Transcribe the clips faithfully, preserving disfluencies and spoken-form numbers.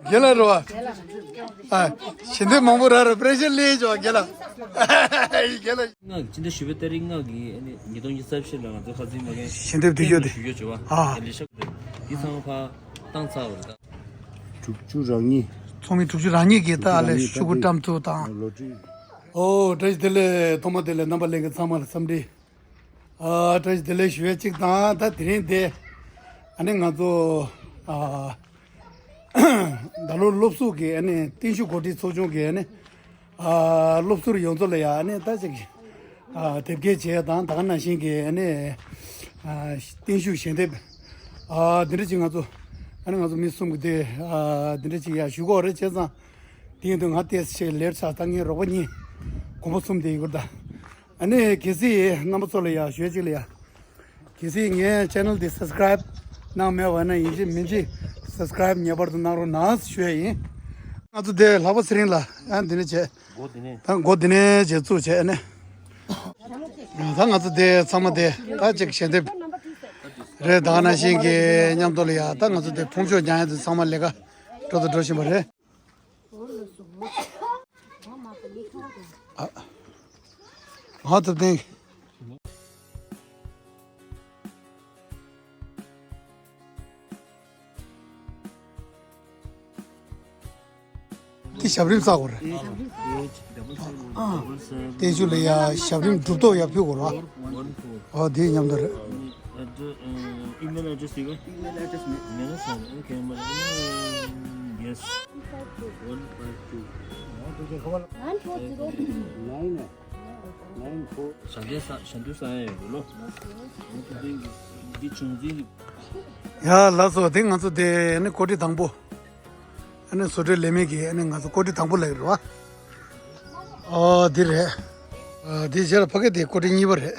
རྒན་ལགས་རེད་བ། ཨ། ཞལ་འདེབས་མང་པོ་རག་རེད། པྲེ་ཤར་སླེབས་བྱུང་རྒན་ལགས། རྒན་ལགས། ལྔ་སྤྱི་ཟླ་བཞི་པའི་ཏ་རིག་ལྔ་གི་ཨ་ནི་ཉིས་སྟོང་ཉི་ཤུ་རྩ་བཞི་ལ་ང་ཚོ་ཁ་སང་མ་གན་ཞལ་འདེབས་དེ་ཡོད་དེ། ཞུ་རྒྱུ་བྱས་པ། ཨ། ལས་ཤག་འདི་ཚང་མ་ཕར་བཏང་ཚར་བ་རེད་ད། དྲུག་ཅུ་རང་ཉིད། ཚོགས་མི་དྲུག་ཅུ་རང་ཉིད་ཀྱིས་ད་ཨ་ལས་ཤོག་གུ་བཀྲམ་ཚུལ་དང་། ལོ་ཊ་རི། ཨོ་བཀྲ་ཤིས་བདེ་ལེགས། ཐོག་མ་དེ་ལས་རྣམ་པ་ལྷན་རྒྱས་ཚང་མ་ལ་འཚམས་འདྲི། ཨ། བཀྲ་ཤིས་བདེ་ལེགས་ཞུ་ཡས་གཅིག་དང་། ད་དེ་རིང་དེ་ཨ་ནི་ང་ཚོ་ཨ་ད་ལོ་སློབ་ཟུར་གྱི་ཨ་ནི་བརྟན་བཞུགས་གོ་སྒྲིག་ཚོགས་ཆུང་གི་ཨ་ནི་ཨ་སློབ་ཟུར་ཡོངས་རྫོགས་ལ་ཡ་ཨ་ནི་ད་ཅིག་ཨ་དེབ་སྐྱེལ་བྱས་དང་། ད་ག་ནང་བཞིན་གྱི་ཨ་ནི་ཨ་བརྟན་བཞུགས་ཞལ་འདེབས་ཨ་འདི་འདྲ་ཅིག་ང་ཚོ་ཨ་ནི་ང་ཚོ་མི་གསུམ་གྱི་དེ་ཨ་འདི་འདྲ་ཅིག་ཡ་ཞུ་གི་ཡོད་རེད། བྱས་ཙང་དེ་ཡིན་དུས་ང་ཏོག་ཙམ་ལེཊ་ཆགས། ད་ངའི་རོགས་པ་གཉིས་གོམ་པ་གསུམ་དེ་ཡིན་དགོས་ད། ཨ་ནི་གལ་སྲིད་རྣམ་པ་ཚོ་ལ་ཡ་ཞུ་ཡས་གཅིག་ལ་ཡ། གལ་སྲིད་ངའི་ཆེ་ནལ་འདི་སབ་སི་ཀ་རའིབ་གནང་མེད་པ་ན་ཡིན་གཅིག་མིན་གཅིག་སབ་སི་ཀ་རའིབ་ངེས་པར་དུ་གནང་རོགས་གནང་ཞུ་ཡས་ཡིན། ང་ཚོ་དེ་ལྷག་པ་ཚེ་རིང་ལ་ཡང་འདི་ནས་བྱས། སྒོ་འདི་ནས། ད་སྒོ་འདི་ནས་བྱས་བཙུགས་བྱས་ཨ་ནི། ད་ང་ཚོ་དེ་ཚང་མ་དེ་ད་ཅིག་ཞལ་འདེབས་རེད། ད་ག་ནང་བཞིན་གྱི་མཉམ་དུ་ལ་ཡ་ད་ང་ཚོ་དེ་ཕོམ་ཤོག་རྒྱག་ཡས་དེ་ཚང་མ་ལས་ཀ་འགྲོ་དང་འགྲོ་བཞིན་པ་རེད། ཨ། ང་ཐུབ་བསྟན། དེ་ཞབས་རིམ་བསགས་དགོས་རེད། ཨ། བརྟན་བཞུགས་ལ་ཡ་ཞབས་རིམ་སྒྲུབ་ཐོ་ཡ་ཕུལ་དགོས་རེད། ཨོ་དེ་མཉམ་དུ་རེད། Address, uh, email address you got? Email address me. Yes. One five two. Nine four zero. Nine, nine four. ཞལ་འདོན་ས་ཞལ་འདོན་ས་ཡ་ཡོད་ལོ། འདི་བྱུང་འཛིན། ཡ་ལགས་སོ། དེ་ང་ཚོ་དེ་ནི་གོ་སྒྲིག་དང་པོ། ཨ་ནི་བཟོ་གྲྭའི་ལས་མི་གིས་ཨ་ནི་ང་ཚོ་གོ་སྒྲིག་དང་པོ་ལབ་ཡོད་རེད་བ། ཨོ་འདི་རེད། ཨ་འདི་རྗེས་ལ་ཕ་གི་དེ་གོ་སྒྲིག་གཉིས་པ་རེད།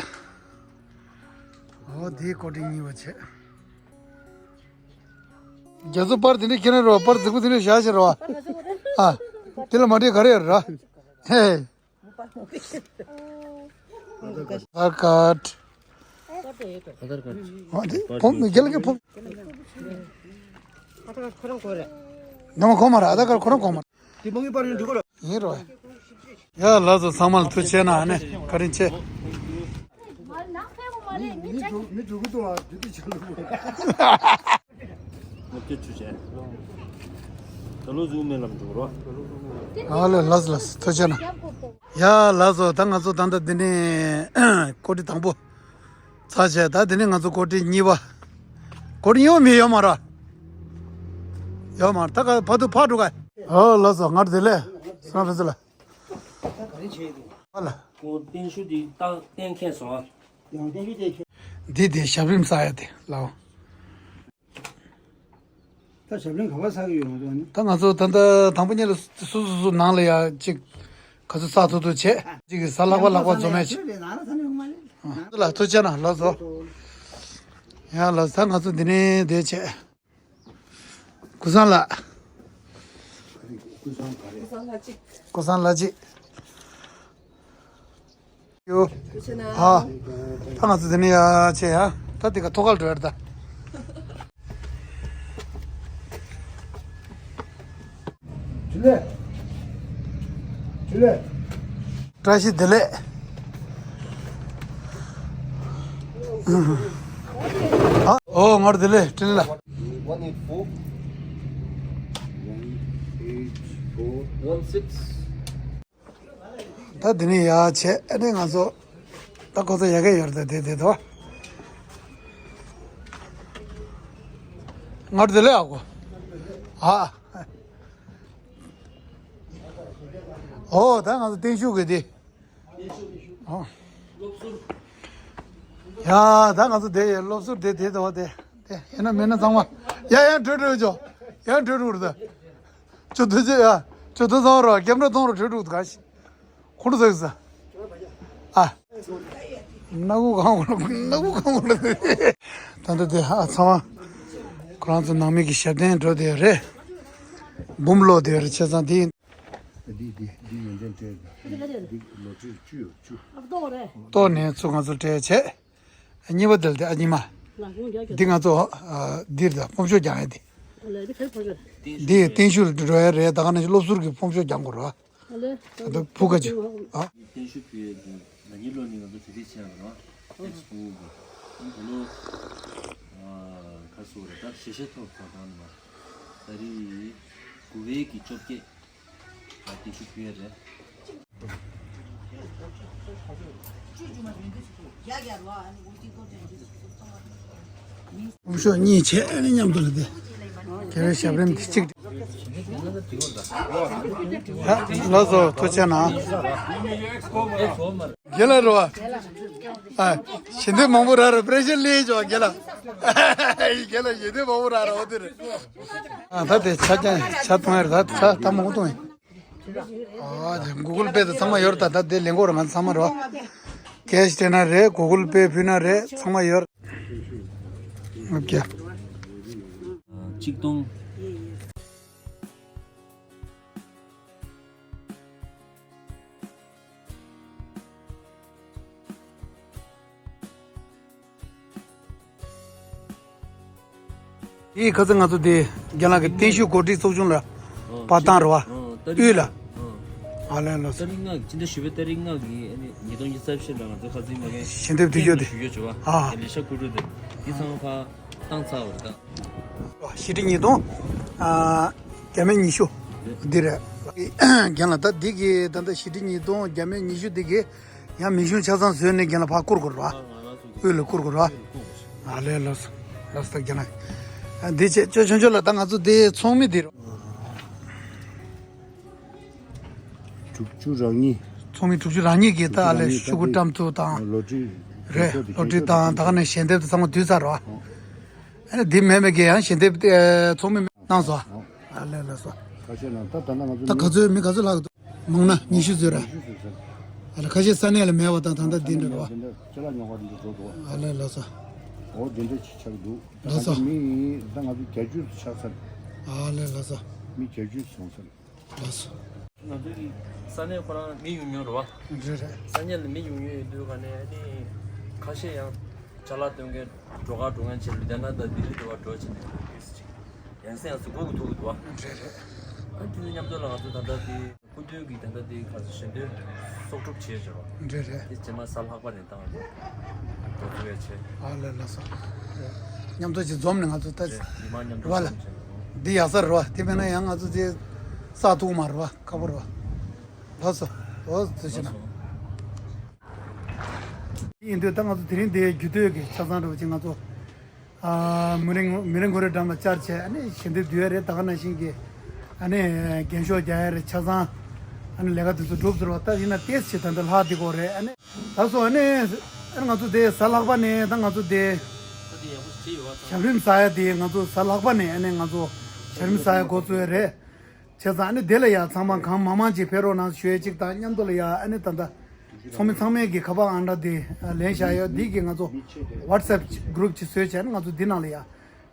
ཨོ་འདི་གོ་སྒྲིག་གཉིས་པ་བྱས། རྒྱ་མཚོ་པར་དེ་འདྲ་ཁྱེར་ན་རོ། པར་རྫིག་པོ་དེ་འདྲ་བཞག་བཞག་རོ། ཨ་དེ་ལ་མ་འདྲེས་ག་རེ་ཡོད་རེད། ཧེ། Aadhaar card. Aadhaar card. ཨ་དེ་ཕོམ་རྒྱ་ལ་གི་ཕོམ། ནམ་ཁོ་མ་ར་ཨ་དྷར་ཀར་ཁོ་རང་གོང་མ། དེ་མ་ངེས་པར་ཡོང་འགྲོ་གི་ར། ཡིན་རོ། ཡ་ལགས་སོ། ཚང་མ་ལ་ཐུགས་རྗེ་གནང་ཨ་ནི་བཀའ་དྲིན་ཆེ། མི་མི་འགྲོ་གི་འདུག་ཨ། དེ་དུས་ཆགས་ལ། ལྔ་བརྒྱ་བཅུ་བྱས། ད་ལོ་གཟུགས་མེད་ལམ་འགྲོ་རོགས། ཨ་ལེ་ལགས་སོ་ལགས་སོ། ཐུགས་རྗེ་གནང་། ཡ་ལགས་སོ། ད་ང་ཚོ་ད་ལྟ་འདི་ནས་གོ་སྒྲིག་དང་པོ་ཚར་བྱས། ད་འདི་ནས་ང་ཚོ་གོ་སྒྲིག་གཉིས་པ། གོ་སྒྲིག་གཉིས་པ་མི་ཡོད་མ་ར། ཡོད་མ་ར། ད་ག་ཕ་དུ་ཕ་འགྲོ་ག། ཨོ་ལགས་སོ། ང་དེ་ལས་སང་རེ་ཟེར་ལ། ཨ་ལ། ཁོ་བརྟན་བཞུགས་འདི་རྟགས་གཏན་འཁེལ་སོང་ཨ། འདི་དེ་ཞབས་རིམ་བསགས་ཡ་དེ་ལའོ། ད་ཞབས་རིམ་ག་པར་བསགས་ཀྱི་ཡོད་ང་ཚོ་ནི། ད་ང་ཚོ་ད་ལྟ་དང་པོ་ཉིད་ལ་སོ་སོ་སོ་ནང་ལ་ཡ་གཅིག་ག་ཚོད་བསགས་ཐུབ་ཐུབ་བྱས། གཅིག་གིས་གཟའ་ལྷག་པ་ལྷག་པ་འཛོམས་ཡ་བྱས། ལགས་ཐུགས་རྗེ་གནང་ལགས་སོ། ཡ་ལགས་ད་ང་ཚོ་འདི་ནས་བསྡད་བྱས། ཀུན་བཟང་ལགས། ཀུན་བཟང་ལགས་གཅིག་ཡོ། ཨ། ད་ང་ཚོ་འདི་ནས་ཡ་ཆེ་ཡ། ད་འདི་ག་ཐོག་ཁར་འགྲོ་ཡ་རེད་ད། ཇུ་ལེ། ཇུ་ལེ། བཀྲ་ཤིས་བདེ་ལེགས། ཨ། ཨོ་ངར་བདེ་ལེགས་བཀྲ་ཤིས་ལགས། One eight four, one eight four, one six. ད་འདི་ནས་ཡར་བྱས་ཨ་ནི་ང་ཚོ་ད་ཁོ་ཚོ་ཡ་གི་ཡོད་རེད། ད་དེ་དེ་དོ། ངར་བདེ་ལེགས་ཨ་ཁུ། ཨ། ཨོ་ད་ང་ཚོ་བརྟན་བཞུགས་གི་དེ། ཨོ། ཡ་ད་ང་ཚོ་དེ་ཡ་སློབ་ཟུར་དེ་དེ་དོ་དེ་དེ་ཡིན་ན་མིན་ན་ཚང་མ་ཡ་ཡ་འགྲོ་འགྲོ་ཅོ། ཡ་འགྲོ་འགྲོ་རེད་ད། ཅོ་དུ་ཅེ་ཡ། ཅོ་དུ་ཚང་རོ་ཀེམ་ར་ཚང་རོ་འགྲོ་འགྲོ་ག་ཤི། ཁོང་ཁྲོ་ཟ་གི་ཟ། ཨ། སྣ་ཁུག་གང་བ་ལ་སྣ་ཁུག་གང་བ་ལ། ད་ལྟ་དེ་ཧ་ཚང་མ་ཁོ་རང་ཚོ་ནང་མི་གི་ཞབས་བརྟན་འགྲོ་དེ་རེད། འབུམ་ལོ་དེ་རེད་བྱས་ཙང་དེ་ཡིན། འདི་འདི་འདི་ཡོན་ཏན་སྤྲད་འདི་ལོ་ཁྲི་བཅུ་ཡོད་བཅུ། ཏོག་ནས་ཚུར་ང་ཚོ་སྤྲད་བྱས། གཉིས་པ་དེ་ལ་དེ་ཨ་གཉིས་མ། འདི་ང་ཚོ་འདིར་དང་ཕོམ་ཤོག་རྒྱག་ཡ་དེ། འདི་བརྟན་བཞུགས་འགྲོ་ཡ་རེད། ད་ག་ནང་བཞིན་སློབ་ཟུར་གྱི་ཕོམ་ཤོག་རྒྱག་དགོས་རེད་བ། ད་ལྟ་བུ་ག་ཅིག་ཨ། བརྟན་བཞུགས་ཕུལ་ཡས་འདུག་ན་ནིང་ལོ་ནི་ང་ཚོ་གྲ་སྒྲིག་བྱས་ཡོད་རེད་བ། ཨེག་སི་པོ་གི་ཨ་ད་ལོ་ཨ་ག་སོ་རེད། ད་ཞེ་ཤེས་ཐོག་ཐོག་དང་ནི་མ་ད་རེས་དགུ་པའི་གི་བཅོ་བརྒྱད་ཨ་བརྟན་བཞུགས་ཕུལ་ཡས་རེད། ཕོམ་ཤོག་གཉིས་བྱས་ནས་མཉམ་དུ་ལ་དེ། དེ་བས་ཞབས་རིམ་དེ་གཅིག་ཨ་ལགས་སོ། ཐུགས་རྗེ་གནང་། རྒན་ལགས་རེད་བ། ཨ་ཞལ་འདེབས་མང་པོ་རག་རེད། པྲེ་ཤར་སླེབས་བྱུང་རྒན་ལགས། རྒན་ལགས་ཞལ་འདེབས་མང་པོ་རག་རེད། འོ་དེ་རེད། ཨ་ད་དེ་ཆ་རྐྱང་ཆ་གཏོང་ཡ་རེད། ད་ད་ད་མང་པོ་གཏོང་ཡ། ཨ་དེ་གུ་གུལ་པེ་དེ་ཚང་མ་ཡོད་རེད། ད་ད་དེ་ལེན་གོ་ར་ང་ཚང་མ་རོ། ཀེཤ་སྤྲད་ན་རེད། གུ་གུལ་པེ་ཕུལ་ན་རེད། ཚང་མ་ཡོད། ཨོ་ཀེ། ཆིག་སྟོང་། དེའི་ཁ་སང་ང་ཚོ་དེ་རྒན་ལགས་ཀྱི་བརྟན་བཞུགས་གོ་སྒྲིག་ཚོགས་ཆུང་ལ་ཕར་བཏང་རེད་བ། དབུས་ལ། ཨ་ལན་ལོ། ཏ་རིག་ལྔ་གི་སྤྱི་ཟླ་བཞི་པའི་ཏ་རིག་ལྔ་གི་ཨ་ནི་ཉིས་སྟོང་ཉི་ཤུ་རྩ་བཞི་ལ་ང་ཚོ་ཁ་སང་མ་གི་ཞལ་འདེབས་དུས་ཚོད་དེ། ཞུ་རྒྱུ་བྱུང་བ། ཨ་ལེ་ཤ་ཀུ་ཀྲུ་དེ་འདི་ཚང་མ་ཕར་བཏང་ཚར་བ་རེད་ད། བཞི་ཁྲི་ཉིས་སྟོང་ཨ་བརྒྱ་མེད་ཉི་ཤུ་འདི་རེད། རྒན་ལགས་ད་འདི་གི་ད་ལྟ་བཞི་ཁྲི་ཉིས་སྟོང་བརྒྱ་མེད་ཉི་ཤུ་འདི་གི་ཡང་མིང་གཞུང་ཆ་ཚང་བཟོས་ནས་རྒན་ལགས་ཕར་བསྐུར་དགོས་རེད་བ། དབུས་ལ་བསྐུར་དགོས་རེད་བ། ཨ་ལེ་ལགས་སོ། ལགས་སོ་རྒན་ལགས། ཨ་འདི་བྱས་ཅོ་ཆུང་ཆུང་ལ་ད་ང་ཚོ་འདི་ཚོགས་མི་འདི་རེད། དྲུག་ཅུ་རང་ཉིད། ཚོགས་མི་དྲུག་ཅུ་རང་ཉིད་ཀྱིས་ད་ཨ་ལེ་ཤུ་གུ་བཀྲམ་ཚུལ་དང་། ལོ་ཊ་རི། རེད། ལོ་ཊ་རི་དང་ད་ག་ནས་ཞལ་འདེབས་དེ་ཚང་མ་བསྡུས་ཚར་རོ། ཨ་ནི་འདི་མེད་མེད་ཀྱི་ཡང་ཞལ་འདེབས་ཨེ་ཚོགས་མི་གནང་སོང་། ཨ་ལེ་ལགས་སོ། ཁ་ཤས་ནང་ད་ད་ལྟ་ང་ཚོ་ད་ག་ཚོད་མི་ག་ཚོད་ལྷག་འདུག་མང་ན་ཉི་ཤུ་ཙམ་རེད། ཉི་ཤུ་ཙམ་ཟེར། ཨ་ལེ་ཁ་ཤས་ས་གནས་ལ་མེད་པ་དང་ད་ལྟ་འདི་འདྲ་རེད་བ། ཅ་ལག་ཉོ་གར་འདི་འགྲོ་འདུག་ཨ་ལེ་ལགས་སོ། འོ་འདི་འདྲ་ཅིག་ཆགས་འདུག་ལགས་སོ། ད་མི་ད་ང་ཚོ་བརྒྱད་ཅུ་ཆགས་ཚར། ཨ་ལེ་ལགས་སོ། མི་བརྒྱད་ཅུ་སོང་ཚར། ལགས་སོ། ང་ཚོའི་ས་གནས་ཁོ་རང་མི་ཡོང་ཉུང་རེད་བ། རེད་རེད། ས་གནས་ལ་མི་ཡོང་ཉུང་ཡོད་དུས་ག་ནས་ཨ་ནི་ཁ་ཤས་ཡང་ཅ་ལག་སྟོན་མཁན་འགྲོ་ག་འགྲོ་མཁན་བྱས་ལུ་དེ་ན་ད་ལྡི་ལི་འགྲོ་ག་འགྲོ་བྱས་ནས་ཡོད་ཅིག་ཡང་སེ་ཡང་སེ་སྒུག་གི་ཐུག་གི་འདུག་བ། རེད་རེད། ཨ་དེ་ཚོ་མཉམ་དུ་ལ་ང་ཚོ་ད་ལྟ་དེ། སྐུ་མདུན་གྱིས་ད་ལྟ་དེ་ག་ཚོད་ཞལ་འདོན་གསོག་སྒྲུབ་བྱས་བྱས་པ། འདྲ་རེད། དེ་རྗེས་མ་གཟའ་ལྷག་པ་ནས་བཏང་རེད། འགོ་ཚུགས་ཡ་བྱས། ཨ་ལས་ལགས་སོ། མཉམ་དུ་ཅིག་འཛོམས་ནས་ང་ཚོ་ད། རེད། ཉི་མ་མཉམ་དུ་རེད་བ་ལ། འཛོམས་བྱས་ནས། འདི་ཡག་ས་རེད་བ། དེ་མིན་ན་ཡང་ང་ཚོ་དེ་ས་ཐུག་མ་རེད་བ། ཁག་པོ་རེད་བ། ལགས་སོ། འོ་ཚུལ་ཤིག་ན། ཡིན་དུས་ད་ང་ཚོ་དེ་རིང་འདི་རྒྱུ་སྟོད་ཀྱི་ཆ་ཚང་འདྲ་བོ་ཅིག་ང་ཚོ། ཨ་མི་རེ་ངོ་མི་རེ་ངོ་རེ་འགྲམ་ལ་བཅར་བྱས་ཨ་ནི་ཞལ་འདེབས་བསྡུ་ཡ་རེད། ད་ག་ནང་བཞིན་གྱི་ཨ་ནི་རྒྱན་ཤོག་རྒྱག་ཡ་རེད། ཆ་ཚང་ཨ་ནི་ལས་ཀ་དེ་ཚོ་སྒྲུབ་ཟེར་བ་ལྟ་ཡིན་ན་ཏེས་ཆེ་ད་འདི་ལྷག་བསྡད་ཀྱི་ཡོད་རེད། ཨ་ནི་ད་སོ་ཨ་ནི་ཨ་ནི་ང་ཚོ་དེ་གཟའ་ལྷག་པ་ནས་ད་ང་ཚོ་དེ་ཞབས་རིམ་ཟ་ཡ་དེ་ང་ཚོ་གཟའ་ལྷག་པ་ནས་ཨ་ནི་ང་ཚོ་ཞབས་རིམ་ཟ་ཡ་འགོ་བཙུགས་ཡ་རེད། བྱས་ཙང་ཨ་ནི་དེ་ལ་ཡ་ཚང་མ་གང་མང་མང་ཅིག་ཕེབས་རོགས་གནང་ཞུ་ཡ་གཅིག་དང་མཉམ་དུ་ལ་ཡ་ཨ་ནི་ད་ལྟ་ཚོགས་མི་ཚང་མས་ཀྱི་ཁ་པར་ཨང་གྲངས་དེ་ལེན་བཞག་ཡོད། འདི་གི་ང་ཚོ་WhatsApp group་ཅིག་བཟོས་བྱས་ཨ་ནི་ང་ཚོ་འདི་ནང་ལ་ཡ་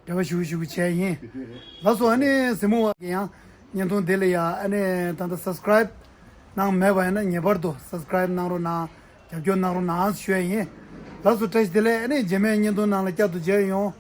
འབྲེལ་བ་ཞུ་ཞུ་བྱས་ཡིན། ལགས་སོ། ཨ་ནི་གཟིགས་མོ་བ་གི་ཡང་བརྙན་ཐུང་དེ་ལ་ཡ་ཨ་ནི་ད་ལྟ་subscribe་གནང་མེད་པ་ཡིན་ན་ངེས་པར་དུ་subscribe་གནང་རོགས་གནང་། རྒྱབ་སྐྱོར་གནང་རོགས་གནང་ཞུ་ཡ་ཡིན། ལགས་སོ། བཀྲ་ཤིས་བདེ་ལེགས། ཨ་ནི་རྗེས་མའི་བརྙན་ཐུང་ནང་ལ་བསྐྱར་དུ་མཇལ་ཡོང་།